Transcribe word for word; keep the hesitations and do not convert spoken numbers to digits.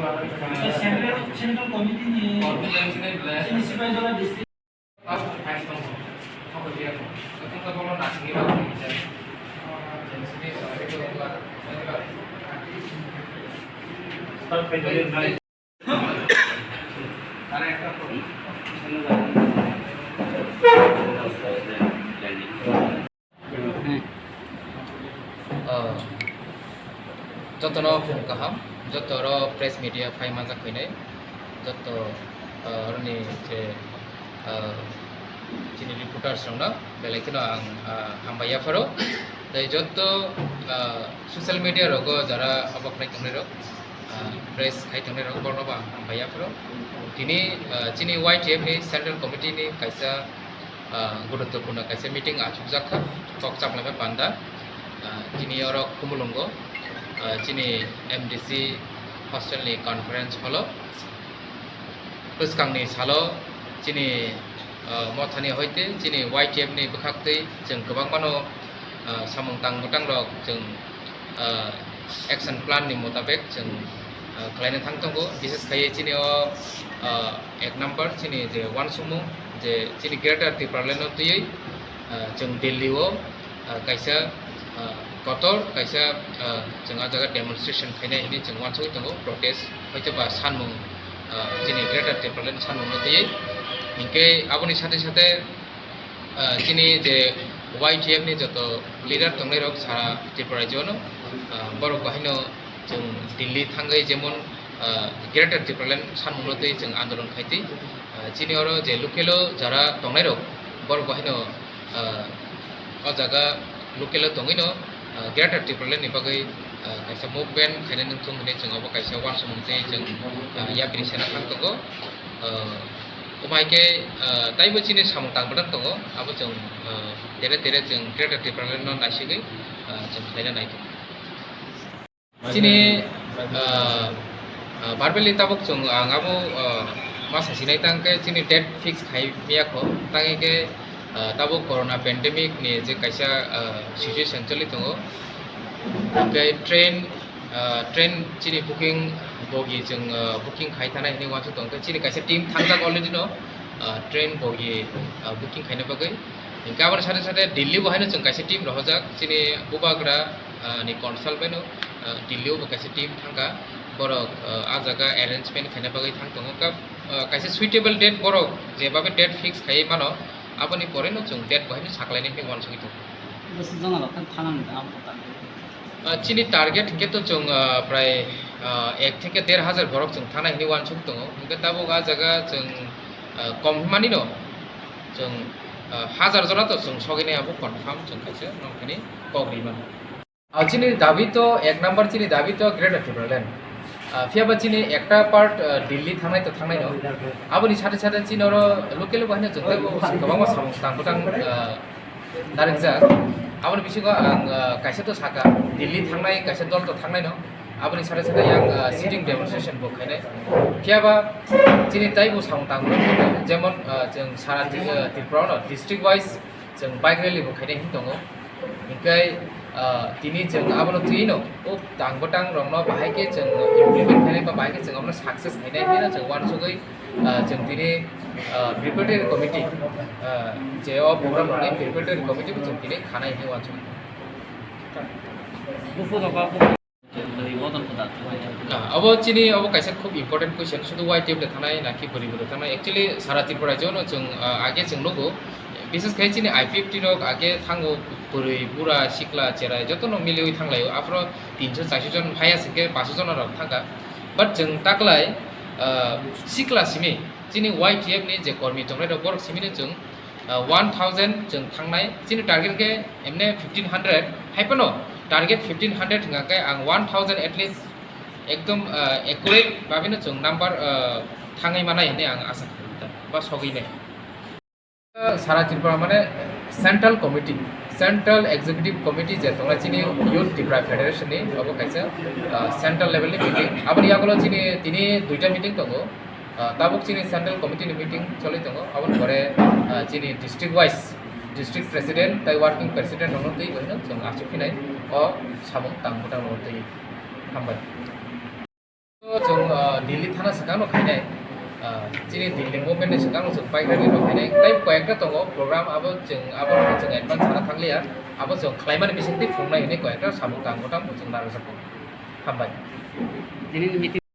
Central, Central Committee ni chini Sipaijala district. Ah, jotono phung kaham, joto oro press media phai manjak khainai, joto, ah, oroni je, ah, chini reporters rokno belai kheno ang, ah, hambai yapharo. Tei joto, ah, social media rogo jara obo khlai tongnai rok, ah, press khai tongnai rok, borokno bo ang hambai yapharo. Tini, ah, chini Y T F ni Central Committee ni kaisa ah, guruttwpurno kaisa meeting achukjak kha, kok chaplaima panda. Ah, tini oro Khumulwngo, ah, chini M D C hostel ni conference hall o. Bwskangni salo chini, ah, mothani hoite chini Y T F ni bwkhaktwi chwng kwbangmano, ah, samung tang bwtang rok chwng ah, action plan ni motabek chwng, ah, khlaina thang tongo. Bises khaiwi chini o, ah, ek number chini je uansukmung je chini Greater Tipraland no twiwi, ah, chwng Delhi o, ah, kaisa, ah, kotor kaisa, ah, chwng ah jaga demonstration khainai hinwi chwng uansugwi tongo, protest hoitoba sanmung, ah, chini Greater Tipraland sanmung no twiwi. Hinkhe aboni sate sate ah, chini je Y T F ni joto leader tongnai rok sara Tripura rajyo no, ah, borok bo haino chwng Delhi thangwi jemon, ah, Greater Tipraland sanmung no twi chwng andolon khai twi. Ah, chini oro je local o jara tongnai rok borok bo haino, ah, o jaga local o tongwi no, ah, Greater Tipraland ni bagwi, ah, kaisa movement khainai nung thung hinwi chwng obo kaisa uansukmung twi chwng, ah, yapri sena thang tongo. Ah, Omo hai khe, ah, taibo chini samung tang bwtang tongo, abo chwng, ah, tere tere chwng Greater Tipraland no naisigwi, ah, chwng khlaina nai tongo. Chini, ah, ah, verbally tabuk chwng ang abo, ah, ma sasinai tang khe chini date fix khai miya kho, tang khe, ah, tabuk corona pandemic ni je kaisa, ah, situation choli tongo. Hwnkhe train, ah, train chini booking bogi chwng, ah, booking khai thanai hinwi uansuk tong khe chini kaisa team thangjak already no, ah, train bogi, ah, booking khaina bagwi. Hwnkhe aboni sate sate Delhi bo haino chwng kaisa team rohorjak chini bubagra, ah, ni consult bai no, ah, Delhi o bo kaisa team thangkha borok, ah, ah jaga arrangement khaina bagwi thang tongo. Kap, ah, kaisa suitable date borok je babe date fix khai mano aboni pore no chwng date bo haino saklainai hinwi uansugwi tongo. Bwswk jona rok khe thanani da abo target? Ah, chini target hwnkhe to chwng, ah, prai, ah, ek theke der hajar borok chwng thanai hinwi uansuk tongo. Hwnkhe tabuk ah jaga chwng, ah, kom hwnmani no chwng, ah, hajar jona to chwng sogwi nai abo confirm chwng kaisa nongkhani kok ri mano. Ah, chini dabi to ek number chini dabi to Greater Tipraland. Ah, phiya ba chini ekta part, ah, Delhi thangnai to thangnai no. Aboni sate sate chini oro local bo haino chwng tei bo kwbangma samung tang bwtang, ah, narijak. Aboni bisingo ang, ah, kaisa to saka, Delhi thangnai kaisa dol to thangnai no. Aboni sate sate yang, ah, sitting demonstration bo khainai. Phiya ba chini tei bo samung tang bwtang jemon, ah, chwng sara Tri-, ah, Tripura no district wise chwng bike rally bo khainai hin tongo. Hinkhe, ah, tini chwng abono twi no o tang bwtang rokno bahai khe chwng implement khainai ba bahai khe chwng abono success khainai hinwi chwng uansugwi, ah, chwng tini, ah, preparatory committee, ah, je o program rokni preparatory committee bo chwng tini khanai hinwi uansugwi. Ah, abo chini abo kaisa khub important question, sudu Y T F de thanai naki bwrwi bwrwi thanai. Actually, sara Tripura rajyo no chwng, ah, age chwng nugo, bises khai chini I P F T rok age thango, bwrwi, bura, sikla, cherai joto no miliwi thanglaio. Aphro tinso charso jon phaiya singkhe paso jon rok thangkha. But chwng taklai, ah, sikla simi chini Y T F ni je kormi tongnai rok borok simi no chwng ah, one thousand chwng thangnai. Chini target khe emne fifteen hundred, hai phano target fifteen hundred hwnkha khe ang one thousand at least ekdom, ah, accurate babino chwng number, ah, thangwi manai hinwi ang asa khlai ba sogwi nai. Sara Tripura mane Central Committee, Central Executive Committee je tongnai chini Youth Tripura Federation ni obo kaisa, ah, central level ni meeting. Aboni yagulo chini tini duita meeting tongo. Ah, tabuk chini Central Committee ni meeting choli tongo, aboni pore, ah, chini district wise, district president tai working president rokno twi boino chwng achuk phinai o samung tang bwtang rokno twi hambai. Chwng, ah, Delhi thana swkangno khainai, ah, chini Delhi movement ni swkangno chwng paikha ni rw khainai. Tai koyekta tongo program, abo chwng, abo chwng advance sana thanglia, abo chwng khlaimani bisingtwi phunuknai hwnwi koyekta samung tang gotang bo chwng narwkjakgo. Hambai. Tini ni meeting